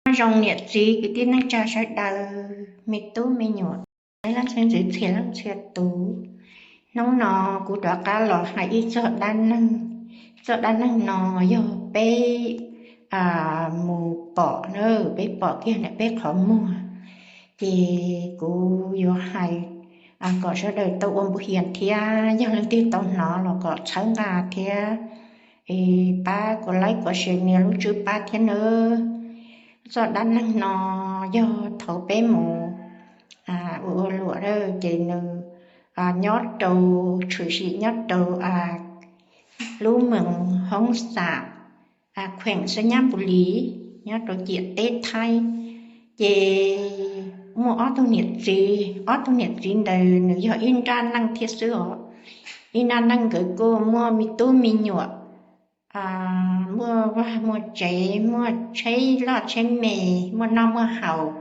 Nyob zoo niam txiv kwv tij neej tsa sawv daws, me tub me nyuam, leej txiv ntxwv txhia leej txhia tus. Hnub no kuv rov qab los hais ib txog dab neeg. Txog dab neeg no yog peb mus pom na, peb pom kiag ntawm peb qhov muag. Ces kuv yuav hais kom sawv daws tau ua npau hias thiab yog leej twg tau hnov los kom txhawb nqa thiab pab kuv like kuv share nias lub tswb pab thiab nawb. Txoj dab neeg no yog thaum peb mus ua ua luam ces nws nyob rau, tshwm sim nyob rau lub moos Hoob Xam, kheem Xab Nyab Npus Lis, nyob rau ciam teb Thaib. Ces muaj ob tug niam txiv, ob tug niam txiv ntawd nws yog ib nrab neej thiab xwb os. Ib nrab neej nkawd kuj muaj me tub me nyuam, muaj vaj muaj tsev, muaj tsheb loj tsheb me, muaj noj muaj haus.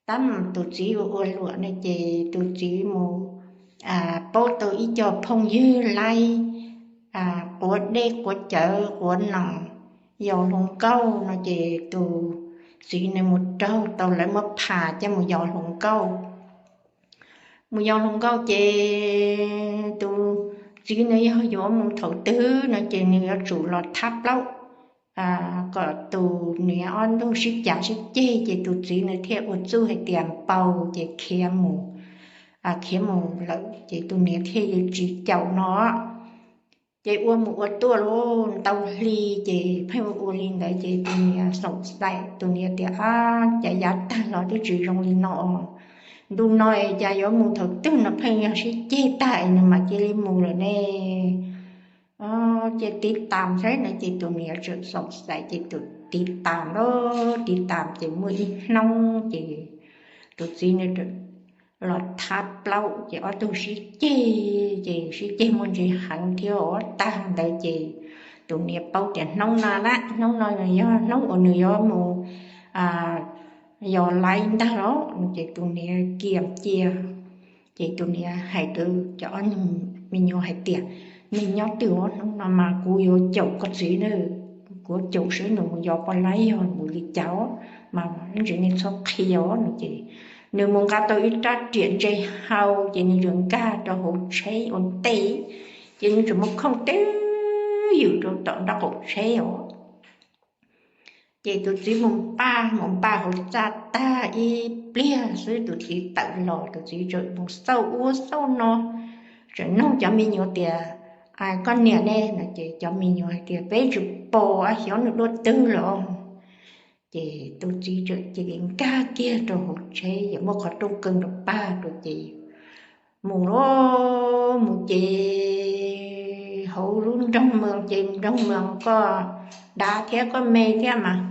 Tab tus txiv ua ua luam no ces tus txiv mus paub tau ib co phooj ywg laib quav dej quav cawv quav noos, yos hluas nkauj no ces tus txiv nws mus raug tau lawv muab pham coj mus yos hluas nkauj. Mus yos hluas nkauj ces tus txiv nws yog yuav mus thaum twg no ces nws yuav tsum los thab plaub kom tus niam ob tug sib cav sib ceg ces tus txiv nws thiaj ua txuj hais tias npau ces khiav mus, khiav mus lawm ces tus niam thiaj yuav tsis caum no. Ces ua mus ua tuaj lawm ntau hli ces pheej ua ua li ntawd ces tus niam xoom xaim, tus niam tias, Ab, cas yav tag los twb tsis zoo li no, ntu no es cas yuav mus thaum twg no pheej yog sib ceg tag es nws mam cia li mus lawm ne. Ces tiv tas saib no ces tus niam tseem xoom xaim ces tus tiv tas lawm, tiv tas ces muaj ib hnub ces tus txiv nws los thab plaub ces ob tug sib ceg, ces sib ceg muaj ntsis heev thiab os. Tag ntawd ces tus niam paub tias hnub no na, hnub no yog hnub uas nws yuav mus yos laib ntag los no ces tus niam kiam cia. Ces tus niam hais rau cov me nyuam hais tias, Nej nyob twj hnub no mas kuv yuav caum koj txiv na, kuv caum seb nws mus yos poj laib yog mus li cas mas ntsis nej txhob qhia os no ces nws mus nqa tau ib rab riam ntse hau ces nws tseem nkag rau hauv tsheb ua ntej, ces nws tseem muaj khooj twb ywm rau tom nraub qaum tsheb os. Ces tus txiv mus npaj mus npaj hauv txaj tag ib pliag xwb tus txiv tawm los, tus txiv tseem mus xauj ub xauj no, tseem nug cov me nyuam tias, Koj niam ne? No ces cov me nyuam hais tias, Peb tsis pom, xyov nws dua twg lawm. Ces tus txiv tseem cia li nkag kiag rau hauv tsheb, yog muaj qhov rooj keeb rau pag rau ces mus lauj, mus ces hauv lub nroog Moos ces nroog Moos koj dav thiab koj me thiab mas,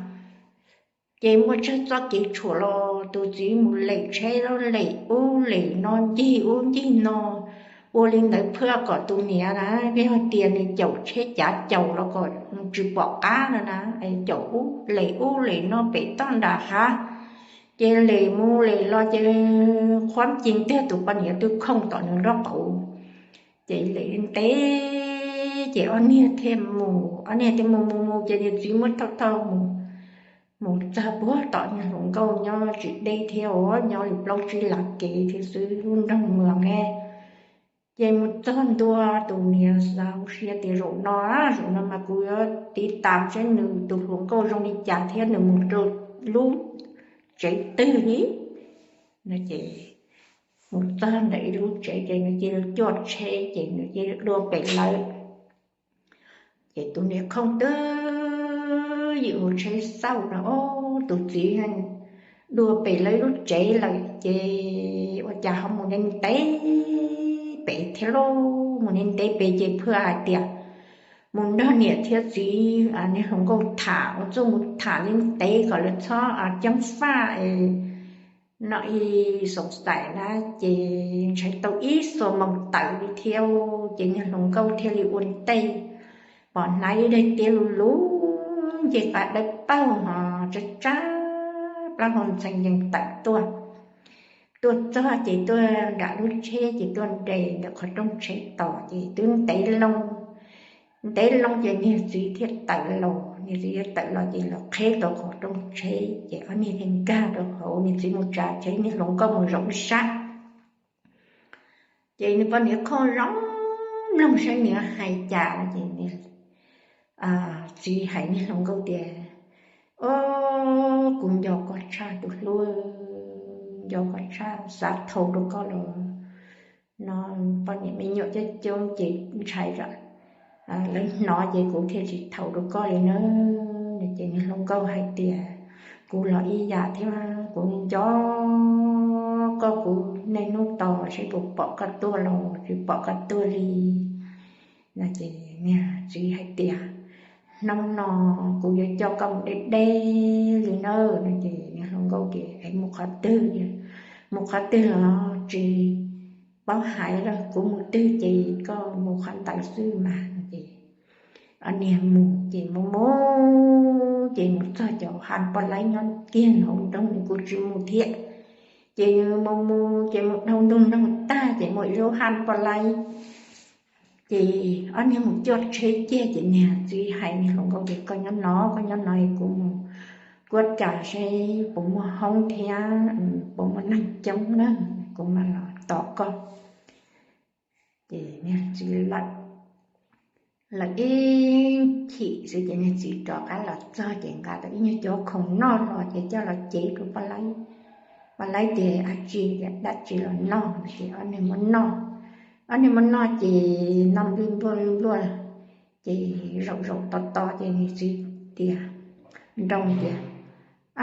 ces muaj tsawg txoj kev tshuam los tus txiv mus lem tsheb lem ub lem no ncig ub ncig no, ua li ntawd phwj kom tus niam na, yog tias nws caum tsheb cav caum los kom tsis pom qab no na, caum ub lem ub lem no pem toj nram hav, ces lem mus lem los ces qhuab ci tiag tus poj niam twb khooj tom nws nraub qaum. Ces lem ntev ces ob niag thiaj mus, ob niag thiaj mus mus mus ces niag txiv muab thauj thauj mus, mus txog puag tom niag hluas nkauj nyob tsis deb thiab os, nyob li plaub tsib las kev thiab xwb, lub nroog Moos ne. Ces mus txog ntua tus niam xav hauv siab tias, Zaum no, zaum no mas kuv yuav tiv tas seb nws tus hluas nkauj zoo li cas thiab nws mus rau lub tsev twg li. Ces mus txog ntawm ib lub tsev ces nws cia li cuaj tsheb ces nws cia li dua pem lawv. Ces tus niam khooj twb ywm hauv tsheb xauj no, ob, tus txiv dua pem lawv lub tsev lawm ces ua cas ho mus ntev ntev pem thiab lauj. Mus ntev ntev pem ces phwj hais tias mus nrog niam thiab txiv, niag hluas nkauj tham, ua txuj mus tham li ntev kom lawv txhob ceeb faj no, ib xoom xaim na, ces ntshai tau ib xuab moos tawm li thiab ces niag hluas nkauj thiaj li ua ntej, pom hnaiv ib daim tiab lug lug nce qab dawb paug ho tsab tsab plaub hau ntxhee yees tawm tuaj. Tuaj txog ces tuaj nram lub tsheb ces tuaj nres ntawm qhov rooj tsheb tos ces twb ntev loo, ntev loo ces niag txiv thiaj tawm los. Niag txiv yuav tawm los ces los qheb rau qhov rooj tsheb ces ob niag thiaj nkag rau hauv, niag txiv mus tsa tsheb, niag hluas nkauj mus zaum ib sab. Ces nws poj niam khooj zoo mloog saib nws hais cas no ces txiv hais niag hluas nkauj tias, O, kuv nco koj tshaj tus hlub, nco koj tshaj, xav thaum rau koj los no, poj niam me nyuam coob coob ces ntshai lawv hnov ces kuv thiaj tsis thaum rau koj li na. Ces niag hluas nkauj hais tias, Kuv los ib yam thiab, kuv nco koj, kuv niaj hnub tos seb puas pom koj tuaj los tsis pom koj tuaj li. No ces niag txiv hais tias, Hnub no kuv yuav coj koj mus deb deb li na. No ces niag hluas nkauj tias, Es mus qhov twg? Mus qhov twg los tsis paub hais lawm, kuv mus twg ces koj mus qhov ntawd xwb mas. Ces ob niag mus ces mus mus ces mus txog cov ha poj laib nyob kiag hauv nroog, nws kuj tsis mus thiab. Ces nws mus mus ces mus dhau ntug nroog tag ces muaj ib lub ha poj laib. Ces ob niag mus cuaj tsheb kiag ces niag txiv hais niag hluas nkauj tias, Koj nyob no, koj nyob no es kuv mus kuab cas seb puas muaj hoob thiab puas muaj neeg coob na, kuv mam los tos koj. Ces niag txiv lawm ib chim xwb ces niag txiv rov qab los txog ces nqa tau ib nyuag cov khoom noj los ces coj los cev rau poj laib. Poj laib tias, Ab tsi, dab tsi los noj? Ces ob niag muab noj, ob niag muab noj ces noj nplij npluaj nplij npluaj, ces zaum zaum tos tos ces niag txiv tias, nroo tias,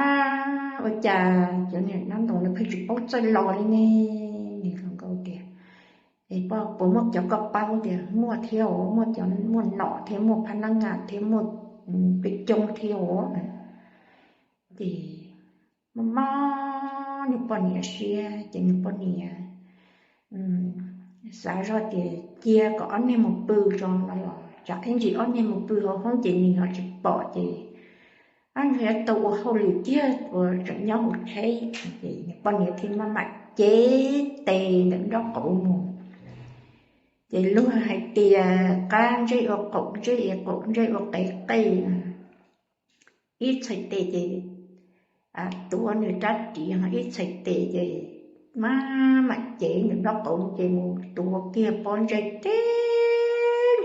Ab, ua cas cov niag nab ntoo no pheej tsis paub txawj los li ne? Niag hluas nkauj tias, Es puas muaj cov koj paub? Tias, Muaj thiab os, muaj cov, muaj nom thiab muaj phab nab ngas thiab muaj peb coob thiab os. Ces mob mob nws poj niam siab ces nws poj niam xav zoj tias cia kom ob niag mus pw tso no los tsam ib ntsis ob niag mus pw hauv hoob ces nws ho tsis pom ces ob niag yuav tau ua hauj lwm kiag uas tseem nyob hauv tsheb. Ces nws poj niam thiaj maj mam cev tes ntawm nraub qaum mus. Ces luag hais tias qab ntsej ua qaum ntsej, qaum ntsej ua qe qej. Ib txhais tes ces tuav nws rab riv, ib txhais tes ces maj mam cev ntawm nraub qaum ces mus tuav kiag pob ntseg tib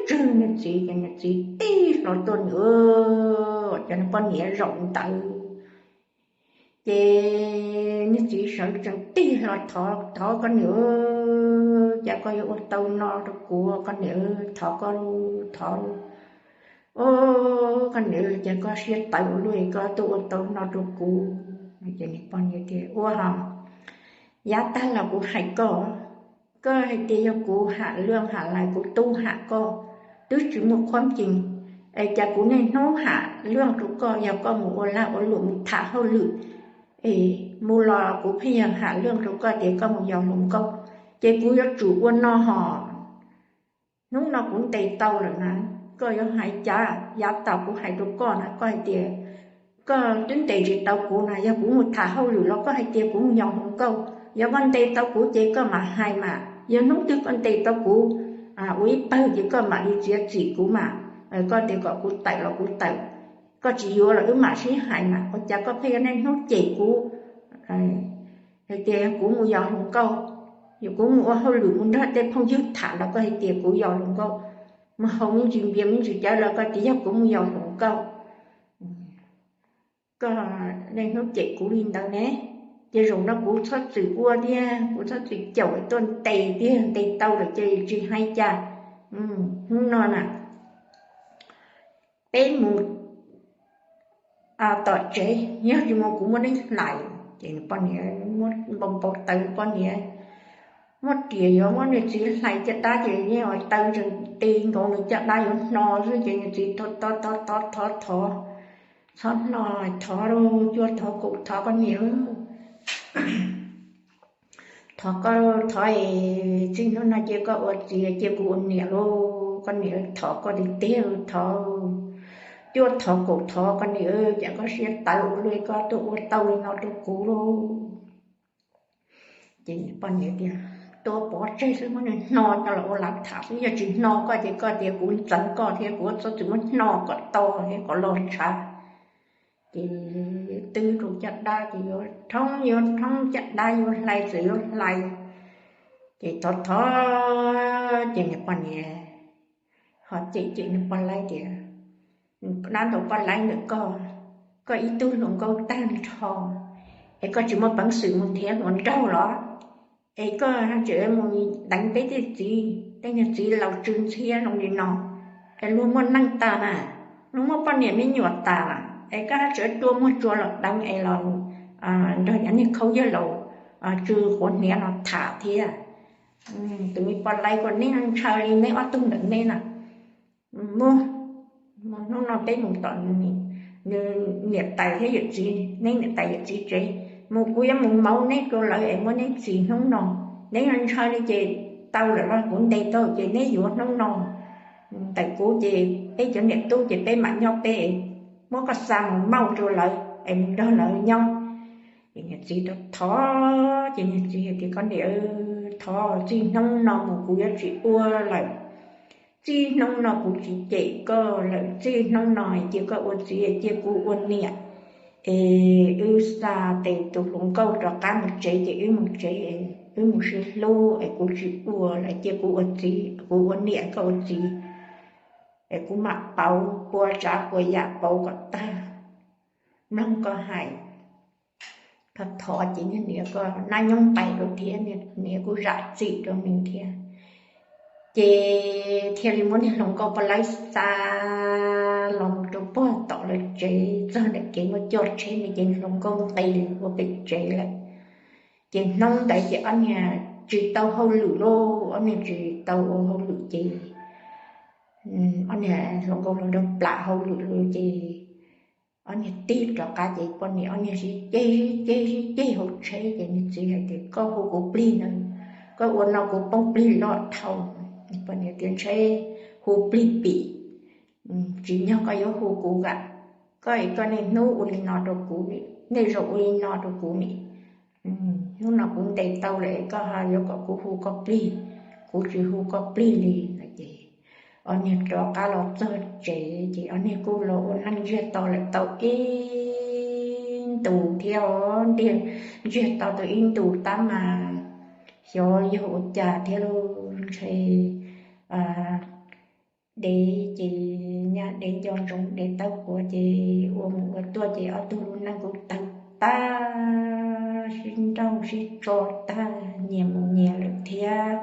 ntswg nws txiv ces nws txiv tij hlo tuaj nws, cov nws poj niam zaum ntawd. Ces nws txiv sawv tsees tij hlo, Thov, thov koj niam, cas koj yuav ua tau no rau kuv, koj niam, thov koj, thov, o, koj niam, cas koj siab tawv ua luaj koj tuaj ua tau no rau kuv? Ces nws poj niam tias, Ua ho, yav tag los kuv hais koj, koj hais tias yog kuv ham luaj ham lais, kuv tub ham koj, twb tsis muaj qhuab ncees, es cas kuv niaj hnub ham luaj rau koj, yog koj mus ua lag ua luam mus tham hauj lwm es mus los kuv pheej yog ham luaj rau koj tias koj mus yos hluas nkauj, ces kuv yuav tsum ua no ho. Hnub no kuv ntes tau lawm na, koj yuav hais cas? Yav tas kuv hais rau koj na, koj hais tias koj twb ntes tsis tau kuv na, yog kuv mus tham hauj lwm los koj hais tias kuv mus yos hluas nkauj, yog koj ntes tau kuv ces koj mam hais mas, yog hnub twg koj ntes tau kuv ua ib pawg ces koj mam li txiav txim kuv mas, koj tias kom kuv tawm los kuv tawm, koj tsis yuav los wb mam sib hais mas, ua cas koj pheej yuav niaj hnub cem kuv hais tias kuv mus yos hluas nkauj, yog kuv mus ua hauj lwm mus nrog tej phooj ywg tham los koj hais tias kuv yos hluas nkauj, mus haus me ntsis npias me ntsis cawv los koj tias yog kuv mus yos hluas nkauj. Koj niaj hnub cem kuv li ntawd ne, ces zaum no kuv txhob txwm ua tiag, kuv txhob txwm caum tuaj ntes tiag, ntes tau lawm ces tsis hais cas. Hnub no na, peb mus tom tsev, yog tsis mus kuv muab neb hlais. Ces poj niam muab npau npau taws, poj niam muab riam yuav muab nws txiv hlais caj dab ces yeej ua taw ntsees ti nkaus nws caj dab yuav hno xwb ces nws txiv thov thov thov thov thov, txhob hno, thov lauj, cua thov kaum thov koj niam, thov koj thov es txij hnub no cia koj ua txiv cia kuv ua niam lauj, koj niam thov koj tiag tiag, thov, cua thov kaum thov koj niam, cas koj siab tawv ua luaj koj tuaj ua tau li no rau kuv lauj. Ces poj niam tias, tua pov tseg xwb, muab nws hno coj los ua lav tham xwb, yog tsis hno koj ces koj tias kuv ntxeev koj thiab, kuv txhob txwm muab hno kom to thiab kom los ntshav. Ces twb rau caj dab ces yuav thoob yuav thoob, caj dab yuav hlais txawm yuav hlais. Ces thov thov ces nws poj niam ho cem cem nws poj laib tias, dab ntawm poj laib ntawm koj, koj ib tug hluas nkauj tag nrho es koj tsis muaj peev xwm mus nrhiav hluas nraug los? Es koj tseem mus deev peb tej txiv, tej niag txiv laus tsw ntxhiab zoo li no, es luag muaj neej tas na, luag muaj poj niam me nyuam tas, es koj tseem rua muag tsua los deev es los nrog cov niag khaub yawg laus tsw quav hniav no tham thiab. Tus me poj laib ko neb ntshaw li neb ob tug ntawm neb na. Mus, hnub no peb mus tom niam tais thiab yawm txiv, neb niam tais yawm txiv tsev, mus kuv yuav mus maub neb rau lawv es muab neb txis hnub no. Neb ntshaw li ces tau lawm los kuv ntes tau ces neb yuav hnub no ntawm kuv ces peb cov niam tub ces peb mam nyob peb, muab koj xa mus mauj rau lawv es mus nrog lawv nyob. Ces niag txiv thov, ces niag txiv hais tias, koj niam, thov txij hnub no mus kuv yuav tsis ua lawm. Txij hnub no kuv tsis cem koj lawm, txij hnub no cia koj ua txiv cia kuv ua niam. Es wb xa tes tus hluas nkauj rov qab mus tsev ces wb mus tsev, wb mus sib hlub es kuv tsis ua lawm, cia kuv ua txiv, kuv ua niam koj ua txiv. Es kuv mam pauv puas tsav puas yam pauv kom tag, mloog koj hais. Thov thov ces niag niam ko nab nyob ntais rau thiab, niam kuj zam txim rau nws thiab. Ces thiaj li muab niag hluas nkauj poj laib xa los mus rau puag tom lawv tsev, txog ntawm kev muaj coj tsheb no ces hluas nkauj nqis ua pem tsev lawm. Ces hnub ntawd ces ob niag tsis tau hauj lwm lauj, ob niag tsis tau ua hauj lwm ces ob niag hluas nkauj hluas nraug plam hauj lwm lawm ces ob niag tig rov qab ces poj niam ob niag sib ceg sib ceg sib ceg hauv tsheb ces nws txiv hais tias, koj hu kuv plig na, koj ua no kuv poob plig loj dhau. Poj niam tias, ntshe hu plig pim, tsim nyog koj yuav hu kuv kam. Koj es koj niaj hnub ua li no rau kuv, niaj zaus ua li no rau kuv ni. Hnub no kuv ntes tau lawm es koj ho yuav kom kuv hu koj plig, kuv tsis hu koj plig li no ces ob niag rov qab los txog tsev ces ob niag kuj los ua neej ntsiag to lawm tau ib ntus thiab os, ntsiag to tau ib ntus tab mas xyov yog ua cas thiab lauj, ntshe dev ces nyaj dev nco ntsoov dev tawb quav ces ua mus ua tuaj ces ob tug lub neej kuj tawg tag, sib nrauj sib tso tag, nyias mus nyias lawm thiab.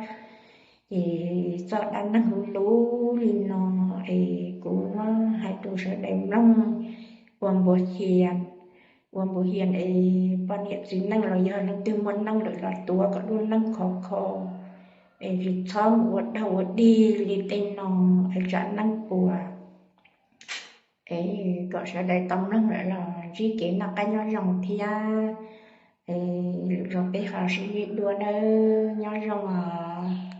Ces txoj dab neeg luv luv li no es kuv muab hais rau sawv daws mloog ua npua xia, ua npua xia es poj niam txiv neej los yog leej twg muaj neej lawm los tuav kom lub neej khov kho es tsis txhob mus ua daug ua dig li tej no es tsam neej puas. Es kom sawv daws tau mloog lawm los ntsib kev noj qab nyob zoo thiab. Lwm zaus peb ho sib ntsib dua nawb, nyob zoo os.